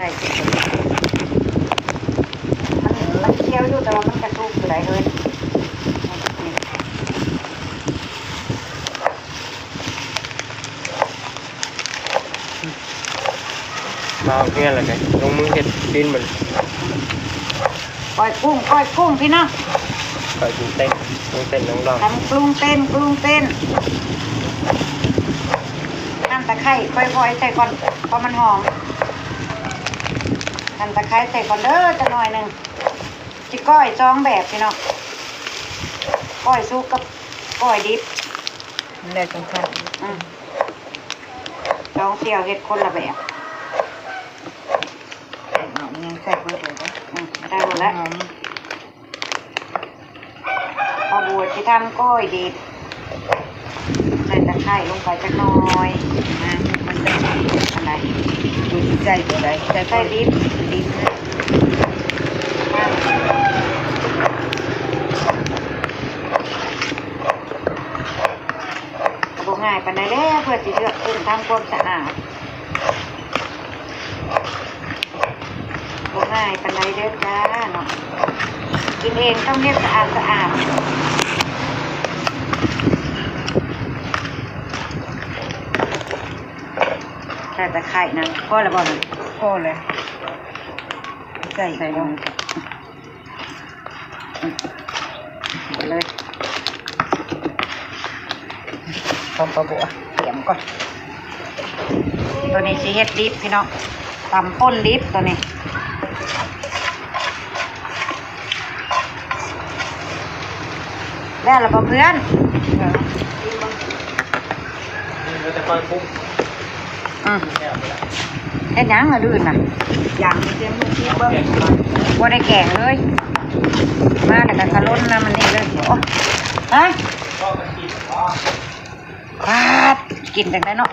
ໄດ້ ມັນ ມັນຂຽວຢູ່ ແຕ່ວ່າມັນກະສຸກຢູ່ໄດ໋ເຮີ້ຍ. ມາຮອດເຮືອນແລ້ວກະລົງມືເຮັດຕີນມັນ. ກ້ອຍກຸ້ງ ກ້ອຍກຸ້ງພີ່ນ້ອງ ກ້ອຍກຸ້ງເຕັ້ນ ກຸ້ງເຕັ້ນນ້ອງດອງ ຕຳກຸ້ງເຕັ້ນ ກຸ້ງເຕັ້ນ. ນ້ຳຕະໄຄ ຄ່ອຍໆ ໃສ່ກ່ອນ ເພາະມັນຫອມ. ນ້ຳຕະໄຄໃສ່ກ່ອນເດີ ຈັກໜ້ອຍໜຶ່ງ. ຊິກ້ອຍສອງແບບພີ່ນ້ອງ ກ້ອຍສຸກກັບກ້ອຍດິບ ແລ້ວຈັ່ງຊັ້ນ. ອືມ ສອງສ່ຽວເຮັດຄົນລະແບບ. ເອົາຫຍັງໃສ່ເບິດເລີຍເດີ. ອືມ ໃສ່ເບິດແລ້ວ. ພໍ່ບົວຊິທຳກ້ອຍດິບ ໃສ່ຕະໄຄລົງໄປຈັກໜ້ອຍ. ມາ ມັນໄດ້ປານໃດ? ບໍ່ຊິໃສ່ຕົວໃດ? ໃສ່ ໃສ່ດິບ ດິບນະ. ບໍ່ງ່າຍປານໃດເດ້ ເພື່ອຊິເລືອກເຄື່ອງທຳຄວາມສະອາດ. ບໍ່ງ່າຍປານໃດເດີຈ້າເນາະ ກິນເອງຕ້ອງເຮັດສະອາດສະອາດ. ໃສ່ຕະໄຄນະ ພໍແລ້ວບໍ່ນະ? ພໍແລ້ວ ໃສ່ ໃສ່ລົງ. ເລີຍ ຫອມປາບົວ ຕຽມກ່ອນ. ໂຕນີ້ຊິເຮັດດິບພີ່ນ້ອງ ຕຳປົ່ນດິບໂຕນີ້. ແລ້ວລະບໍ່ເພື່ອນ? ເອີ ອືມ ເຮັດຫຍັງລະອື່ນນະ? ຢ່າງເຕັມມືຊິເບິ່ງ ບໍ່ໄດ້ແກງເລີຍ ມາແລ້ວກະສະຫຼົນນຳມັນນີ້ເລີຍ. ໂອ້ ຮະ ປາດ ກິນຈັ່ງໃດເນາະ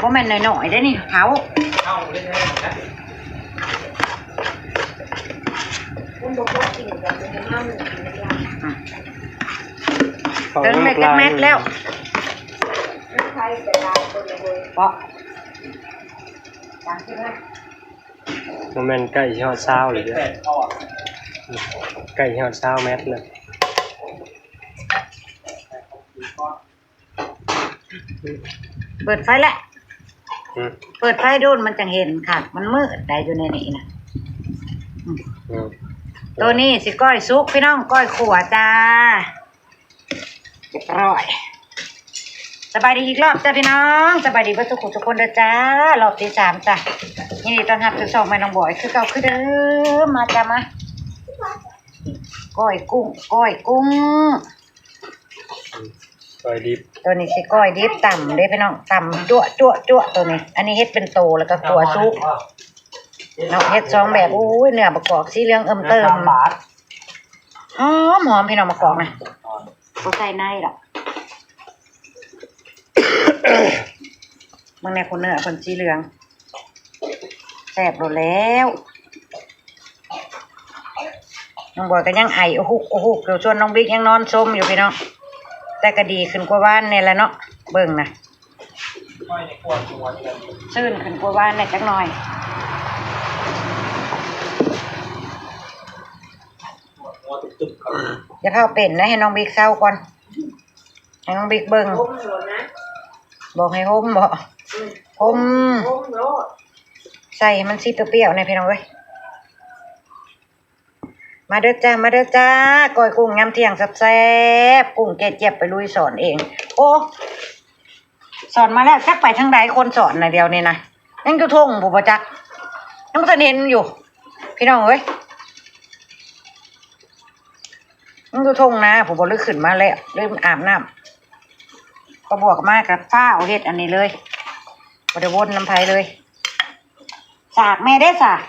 ບໍ່ແມ່ນນ້ອຍໆ ເດ້ນີ້ ເຖົ້າ ເຖິງເມັກຈັກແມັດແລ້ວ ເພາະ ບໍ່ແມ່ນໃກ້ຊິຮອດຊາວເລີຍເດີ້ ໃກ້ຊິຮອດຊາວແມັດແລ້ວ. ເປີດໄຟແຫຼະ ອືມ ເປີດໄຟໂດນມັນຈັ່ງເຫັນຄັກ ມັນມືດໄດ໋ຢູ່ໃນນີ້ນະ. ອືມ ອືມ ໂຕນີ້ຊິກ້ອຍສຸກພີ່ນ້ອງ ກ້ອຍຂົ້ວຈ້າ. ຮຽບຮ້ອຍ ສະບາຍດີອີກລອບຈ້າພີ່ນ້ອງ ສະບາຍດີເບິດທຸກຜູ້ທຸກຄົນເດີຈ້າ ລອບທີສາມຈ້າ. ຍິນດີຕ້ອນຮັບສູ່ຊ່ອງແມ່ນ້ອງບອຍຄືເກົ່າຄືເດີມ ມາຈ້າມາ. ກ້ອຍກຸ້ງ ກ້ອຍກຸ້ງ ກ້ອຍດິບ ໂຕນີ້ຊິກ້ອຍດິບ ຕຳເດ້ພີ່ນ້ອງ ຕຳຈົວໆໆ ໂຕນີ້. ອັນນີ້ເຮັດເປັນໂຕ ແລ້ວກໍຂົ້ວສຸກເນາະ ເຮັດສອງແບບ. ໂອ້ຍ ເນື້ອບັກກອກສີເຫຼືອງເອີ່ມເຕີມ ຫອມໆ ພີ່ນ້ອງ ບັກກອກນະ ບໍ່ໃສ່ໃນດອກ. ເບິ່ງແດ່ ຄົນເນື້ອເພິ່ນສີເຫຼືອງ ແຊບໂລດແລ້ວ. ນ້ອງບອຍກໍຍັງໄອໂອຮຸກໂອຮຸກຢູ່ ສ່ວນນ້ອງບິກຍັງນອນຊົມຢູ່ພີ່ນ້ອງ ແຕ່ກໍດີຂຶ້ນກວ່າວານແດ່ລະເນາະ. ເບິ່ງນະ ຊື່ນຂຶ້ນກວ່າວານແດ່ຈັກໜ້ອຍ. ຢ່າເວົ້າເປັນນະ ໃຫ້ນ້ອງບິກເຊົາກ່ອນ ໃຫ້ນ້ອງບິກເບິ່ງ. ຫົມໂລດນະ ບອກໃຫ້ຫົມບໍ? ອືມ ຫົມ ຫົມໂລດ ໃສ່ໃຫ້ມັນສີປຽວໆ ແດ່ພີ່ນ້ອງເອີຍ. ມາເດີຈ້າ ມາເດີຈ້າ ກ້ອຍກຸ້ງຍາມທ່ຽງແຊບໆ ກຸ້ງເຈຍບໄປລຸຍສອນເອງ. ໂອ້ ສອນມາແລ້ວ ຈັກໄປທາງໃດ ຄົນສອນນະ ດຽວນີ້ນະ ຍັງຢູ່ທົ່ງພຸ້ນບໍ່ຈັກ ຍັງບໍ່ທັນເຫັນຢູ່ ພີ່ນ້ອງເອີຍ. ມັນຢູ່ທົ່ງນາພຸ້ນບໍ່ ຫຼືຂຶ້ນມາແລ້ວ ຫຼືອາບນ້ຳ. ປາບົວມາກໍຟ້າວເຮັດອັນນີ້ເລີຍ ບໍ່ໄດ້ວົນນຳໃຜເລີຍ. ສາກແມ່ເດ້ສາກ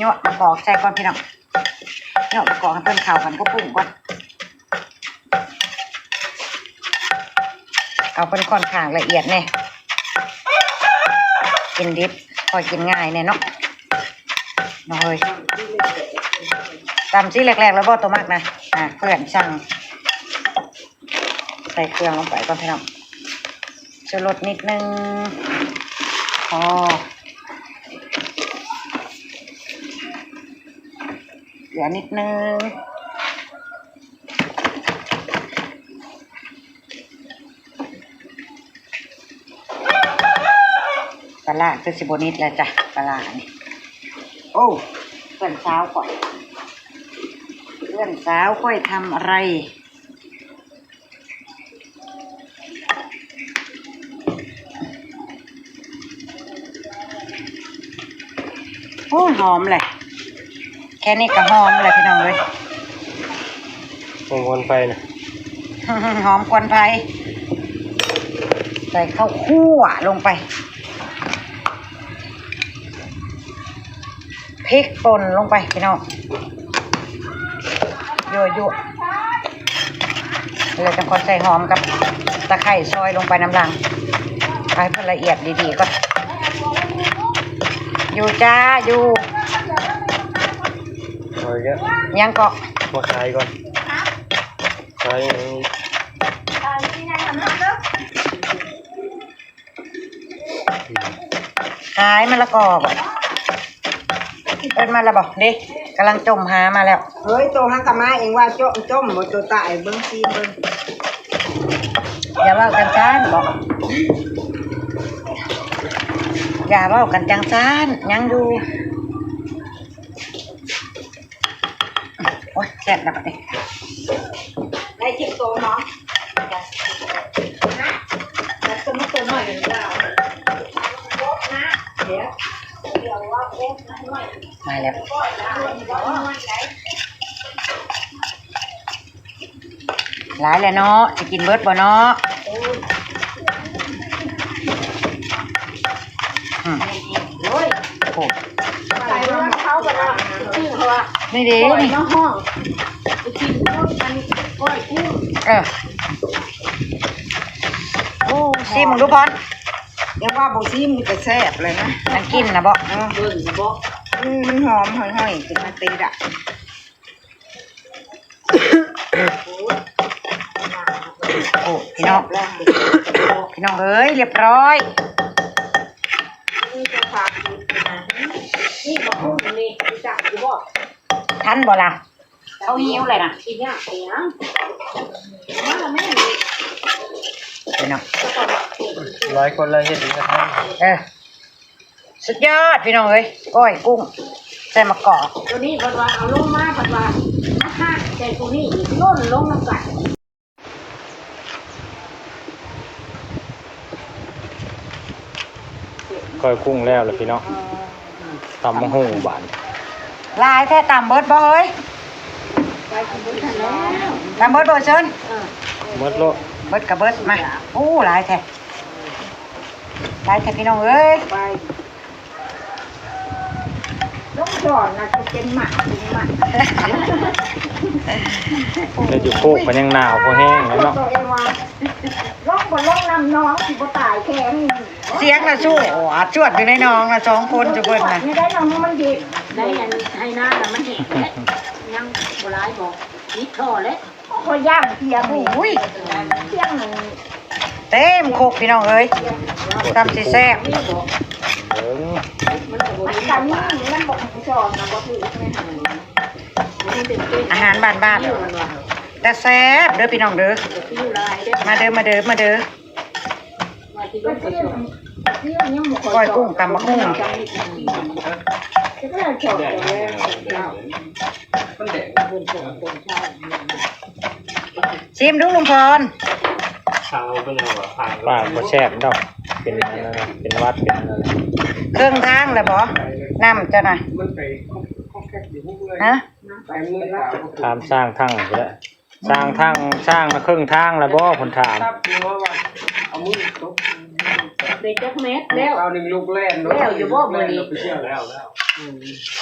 ຍົວະມະກອກໃສ່ກ່ອນພີ່ນ້ອງ ຍົວະມະກອກໃຫ້ເພິ່ນເຂົ້າກັນກັບປຸ້ງກ່ອນ. ເອົາເພິ່ນຂ້ອນຂ້າງລະອຽດແດ່ ກິນດິບ ຄ່ອຍກິນງ່າຍແດ່ເນາະ ນ້ອງເອີຍ. ຕຳຊີ້ແຫຼກໆ ແລ້ວບໍ່ ໂຕມັກນະ ອ່າ ເພື່ອນສັ່ງ ໃສ່ເຄື່ອງລົງໄປກ່ອນພີ່ນ້ອງ. ຊູລົດນິດໜຶ່ງ ພໍ ເກືອນິດໜຶ່ງ. ປາຮ້າຄືຊິບໍ່ນິດແລ້ວຈ້ະ ປາຮ້ານີ້. ໂອ້ ເພື່ອນສາວຂ້ອຍ ເພື່ອນສາວຂ້ອຍທຳອະໄລ? ໂອ້ຍ ຫອມແຫຼະ ແຄ່ນີ້ກໍຫອມແຫຼະພີ່ນ້ອງເອີຍ. ຫອມຄວັນໄຟນະ ຫອມຄວັນໄຟ. ໃສ່ເຂົ້າຂົ້ວລົງໄປ ພິກປົ່ນລົງໄປພີ່ນ້ອງ ຍົວໆ ແລ້ວຈັ່ງຄ່ອຍໃສ່ຫອມກັບຕະໄຄຮ້ຊອຍລົງໄປນຳຫຼັງ ເອົາໃຫ້ເພິ່ນລະອຽດດີໆກ່ອນ. ຢູ່ຈ້າ ຢູ່ ເອົາອີກແລ້ວ ຍັງເກາະ ມາຂາຍກ່ອນ ຂາຍຫຍັງ? ຂາຍມະລະກອບໍ? ເອີ້ນມາແລ້ວບໍ? ເດ້ ກຳລັງຈົ່ມຫາມາແລ້ວ. ເຮີ້ຍ ໂຕຫາກະມາເອງວ່າຈົ່ມ ຈົ່ມບໍ່ ໂຕຕາຍ ເບິ່ງຊີມເບິ່ງ. ຢ່າເວົ້າກັນຊັ້ນບໍ ຢ່າເວົ້າກັນຈັ່ງຊັ້ນ ຍັງຢູ່. ໂອ້ຍ ແຊບແລ້ວບັດນີ້ ໄດ້ເຈັບໂຕເນາະ ແຕ່ສະມຸດໂຕນ້ອຍເປັນເຈົ້າ ມາແລ້ວ ຫຼາຍແລ້ວເນາະ ຊິກິນເບິດບໍ່ເນາະ? ອືມ ໂອ້ຍ ໂອ້ ນີ້ເດ້ ນີ້ ເອີ ໂອ້ ຊີມເບິ່ງດູພອນ. ຍັງວ່າບໍ່ຊີມນີ້ກໍແຊບເລີຍນະ ມັນກິ່ນນະບໍ? ເອີ ເບິ່ງນະບໍ ອືມ ມັນຫອມຫອຍໆ ເປັນມາຕີດະ. ໂອ້ ພີ່ນ້ອງ ພີ່ນ້ອງເອີຍ ຮຽບຮ້ອຍ. ທັນບໍ່ລະ? ເຂົາຫິວແລ້ວນະ ຊິຍາກໄປຫຍັງ ມາແມ່ ພີ່ນ້ອງ ຫຼາຍຄົນຫຼາຍເຮັດອີກນະ. ເອີ ສຸດຍອດພີ່ນ້ອງເອີຍ ກ້ອຍກຸ້ງໃສ່ໝາກກອກ. ໂຕນີ້ເພິ່ນວ່າເອົາລົງມາ ເພິ່ນວ່າມາຫັກໃສ່ໂຕນີ້ອີກ ຫຼົ່ນລົງນຳກັນ. ກ້ອຍກຸ້ງແລ້ວລະພີ່ນ້ອງ ຕຳບັກຫຸ່ງບາດນີ້. ຫຼາຍແທ້ ຕຳເບິດບໍ່ເອີຍ? ຕຳເບິດບໍ່ເຊີນ? ເບິດໂລດ ເບິດກະເບິດ ມາ. ໂອ້ ຫຼາຍແທ້ ຫຼາຍແທ້ພີ່ນ້ອງເອີຍ. ໄປ ລົງສອນນະ ຈະເປັນໝາກເປັນໝາກ ແຕ່ຢູ່ໂຄກມັນຍັງໜາວພໍແຮງແລ້ວເນາະ. ລົງບໍ່ລົງນຳນ້ອງ ຊິບໍ່ຕາຍແຂງ. ສຽງນະສູ້ອາດຈວດຢູ່ໃນໜອງນະ ສອງຄົນຈຸເພິ່ນນະ. ໄດ້ນ້ອງມັນເຢັນ ໄດ້ອັນໄຮ່ນານະ ມັນແຫ້ງແລ້ວ ຍັງບໍ່ຫຼາຍບໍ່ ຕິດທໍ່ແລ້ວ. ໂອ້ຍ ຢ້ານພຽງນີ້ ໂອ້ຍ ພຽງນີ້ ເຕັມຄົກພີ່ນ້ອງເອີຍ ຕຳຊິແຊບ. ເອີ ມັນກະບໍ່ມີ ມັນບໍ່ສອນນະ ບໍ່ຖືກແມ່ນ. ອາຫານບ້ານໆ ແຕ່ແຊບເດີພີ່ນ້ອງເດີ. ມາເດີ ມາເດີ ມາເດີ. ກ້ອຍກຸ້ງຕຳບັກຫຸ່ງ ຊີມດູລຸງພອນ. ປາກບໍ່ແຊບດອກ ເປັນອັນນັ້ນ ເປັນຫວັດ ເປັນອັນນັ້ນ. ເຄິ່ງທາງແລ້ວບໍ ນ້ຳເຈົ້ານະ? ຮະ? ຖາມຊ່າງທັງພຸ້ນແຫຼະ. ຊ່າງທັງ ຊ່າງນະເຄິ່ງທາງແລ້ວບໍເພິ່ນຖາມ. ໄດ້ຈັກແມັດແລ້ວ? ເອົາໜຶ່ງລູກແລ່ນເນາະ ແລ້ວຢູ່ບໍ່ມື້ນີ້? ໄ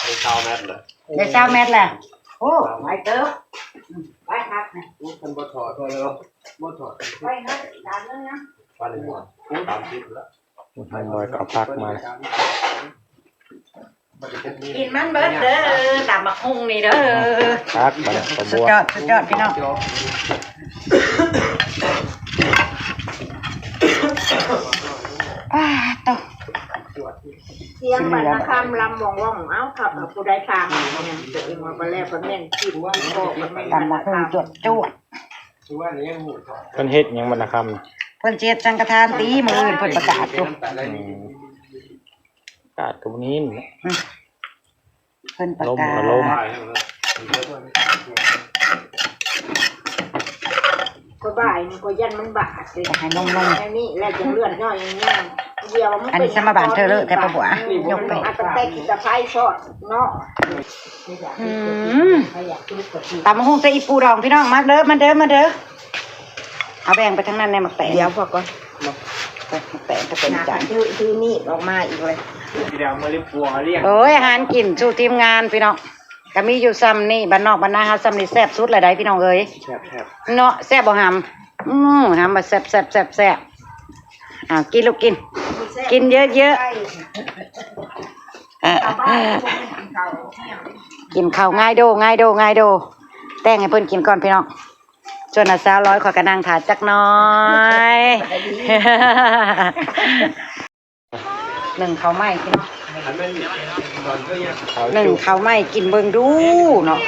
ດ້ຊາວແມັດແລ້ວ ໄດ້ຊາວແມັດແລ້ວ. ໂອ້ ຫຼາຍເຕີບ. ອືມ ໄປຮັກນະ ຄັນບໍ່ຖອດ ບໍ່ຖອດ ໄປຮັກ ຈານໜຶ່ງນະ ປານນີ້ ສາມສິບແລ້ວ. ໃຫ້ບອຍເອົາຜັກມາ ກິນມັນເບິດເດີ ຕຳບັກຫຸ່ງນີ້ເດີ. ຜັກບັດນີ້ ສຸດຍອດ ສຸດຍອດພີ່ນ້ອງ. ສຽງບ້ານນາຄຳລຳວ່ອງໆ ເອົ້າ ເຂົາ ເອົາຜູ້ໃດຖາມຫຍັງ ຕົວເອງວ່າບໍ່ແລ້ວ ກໍແມ່ນຄິດ ຕຳບັກຫຸ່ງຈວດໆ ເພິ່ນເຮັດຫຍັງບ້ານນາຄຳ? ເພິ່ນຊິເຮັດສັງກະທານຕິ ມື້ອື່ນເພິ່ນປະກາດຢູ່ ອືມ ປະກາດກໍບໍ່ໄດ້ຍິນ ອືມ ເພິ່ນປະກາດ ລົມກໍລົມ ກໍບ່າຍນີ້ກໍຢ້ານມັນບາດເດ້ ໃຫ້ນົມໆ ອັນນີ້ແລ້ວຈັ່ງເລືອດນ້ອຍຍັງຍ່າງ ດຽວວ່າມັນ ອັນນີ້ສຳມາບານເທີເລີແທ້ ປ້າບົວ ຍົກໄປ ອາກະແຕກິນຕະໄຄຊອດເນາະ ອືມ ຕຳບັກຫຸ່ງໃສ່ອີ່ປູດອງ ພີ່ນ້ອງ ມາເດີ ມາເດີ ມາເດີ. ເອົາແບ່ງໄປທາງນັ້ນແດ່ ໝາກແຕງ ດຽວພໍກ່ອນ ໝາກແຕງກໍເຕັມຈານ ຖື ຖືມີດອອກມາອີກເລີຍ ດຽວມື້ນີ້ປົວເລ້ຽງ ໂອ້ຍ ອາຫານກິນສູ່ທີມງານພີ່ນ້ອງ ກໍມີຢູ່ຊ່ຳນີ້ ບ້ານນອກບ້ານນາເຮົາຊ່ຳນີ້ແຊບສຸດແລ້ວໃດ໋ພີ່ນ້ອງເອີຍ ແຊບໆ ເນາະ ແຊບບໍ່ຫຳ? ອືມ ຫຳວ່າແຊບໆໆໆ ເອົາ ກິນລູກກິນ ກິນເຍີະໆ ກິນເຂົ້າງ່າຍໂດ ງ່າຍໂດ ງ່າຍໂດ ແຕ່ງໃຫ້ເພິ່ນກິນກ່ອນພີ່ນ້ອງ. ສ່ວນນ້າສາວລອຍຂ້ອຍກໍນັ່ງຖ້າຈັກໜ້ອຍ ໜຶ້ງເຂົ້າໃໝ່ພີ່ນ້ອງ ໜຶ້ງເຂົ້າໃໝ່ກິນເບິ່ງດູເນາະ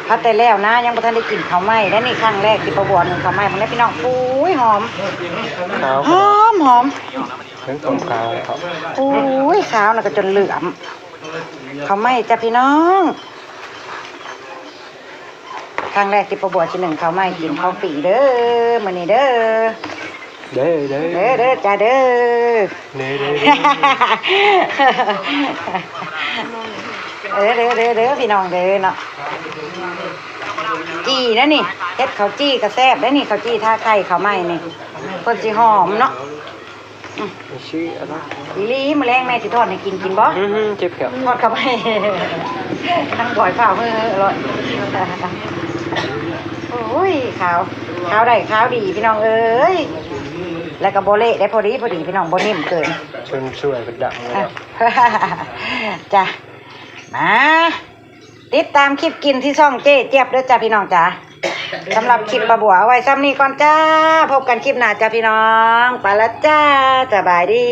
ພັດແຕ່ແລ້ວນະ ຍັງບໍ່ທັນໄດ້ກິນເຂົ້າໃໝ່ເດ້ນີ້ ຄັ້ງແລກທີ່ປ້າບົວໜຶ້ງເຂົ້າໃໝ່ເບິ່ງເດ້ພີ່ນ້ອງ ໂອ້ຍ ຫອມ ຫອມ ຫອມ ເຖິງຕ້ອງຂາວເຂົ້າ ໂອ້ຍ ຂາວນະກໍຈົນເຫຼື້ອມ ເຂົ້າໃໝ່ຈ້ະພີ່ນ້ອງ. ຄັ້ງແລກທີ່ປ້າບົວຊິໜຶ້ງເຂົ້າໃໝ່ກິນຂອງຟຣີເດີ ມື້ນີ້ເດີ ເດີ ເດີ ເດີ ເດີ ເດີ ຈ້າເດີ ເດີ ເດີ ເດີ ເດີ ເດີ ເດີ ພີ່ນ້ອງເດີເນາະ ຈີ່ນະນີ້ ເຮັດເຂົ້າຈີ່ກໍແຊບໄດ໋ນີ້ ເຂົ້າຈີ່ທາໄຂ່ເຂົ້າໃໝ່ນີ້ ເພິ່ນຊິຫອມເນາະ. ອືມ ຊື້ອະໄລ ອີ່ຫຼີ ມື້ແລງແມ່ຊິທອດໃຫ້ກິນ ກິນບໍ່? ອືຮຶ ເຈັບແຂ້ວ ທອດເຂົ້າໄປ ທັງບອຍຟ້າວເຮີ້ໆໂລດ ໂອ້ຍ ຂາວ ຂາວໄດ້ຂາວດີພີ່ນ້ອງເອີຍ ແລ້ວກໍບໍ່ເລະໄດ້ ພໍດີໆ ພີ່ນ້ອງ ບໍ່ເໜັມເກີນ ເຊີນຊ່ວຍເພິ່ນດັງແລ້ວ ຈ້ະ ມາ ຕິດຕາມຄລິບກິນທີ່ຊ່ອງເຈ້ຈຽບເດີຈ້າພີ່ນ້ອງຈ້າ ສຳລັບຄລິບປ້າບົວເອົາໄວ້ຊ່ຳນີ້ກ່ອນຈ້າ ພົບກັນຄລິບໜ້າຈ້າພີ່ນ້ອງ ໄປລະຈ້າ ສະບາຍດີ.